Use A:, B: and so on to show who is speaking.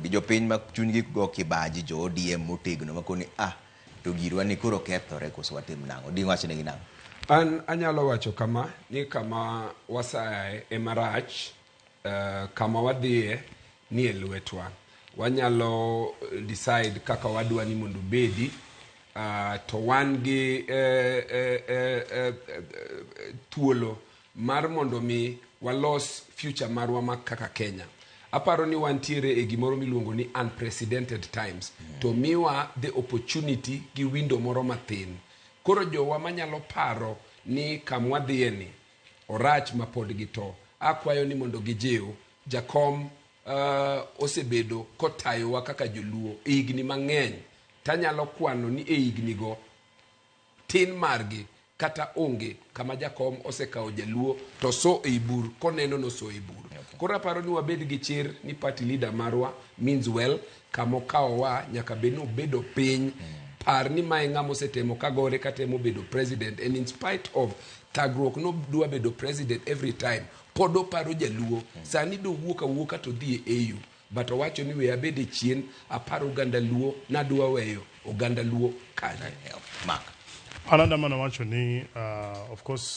A: Gi jopiny ma chunygi go kibaji, jo ODM motegno makoni ah to girwa ni koro kethore, koso watim nang'o? Diwach negi nang'o?
B: An anyalo wacho kama ni kama wasayae ema rach, kama wadhiye ni e lwetwa. Wanyalo decide kaka wadwa ni mondo obedi, to wan gi thuolo mar mondo mi walos future marwa ma kaka Kenya. Aparo ni wantiere e gimoro miluongo ni unprecedented times, to miwa the opportunity gi window moro mathin. Koro jowa manyalo paro ni kamwadhiye ni orach ma pod gito, akwayo ni mondo gijiw jakom. Osebedo kotayowa kaka joluo e higni mang'eny, tanyalo kwano ni e higni go tin margi kata onge kama jakom osekawo jaluo to so ei bur koneno noso ei bur. Koro aparo ni wabed gi chir ni party leader marwa means well. Kamokawowa nyaka bed ni obedo piny par ni mae ng'ama osetemo kagore katemo bedo president, and in spite of thagruok nodwa bedo president every time, pod oparo jaluo. Sani dowuok awuoka to dhi e AU, but owacho ni we abed e chien apar oganda luo, nadwa weyo oganda luo kanye.
A: Mark.
C: An adwa mana wacho ni of course.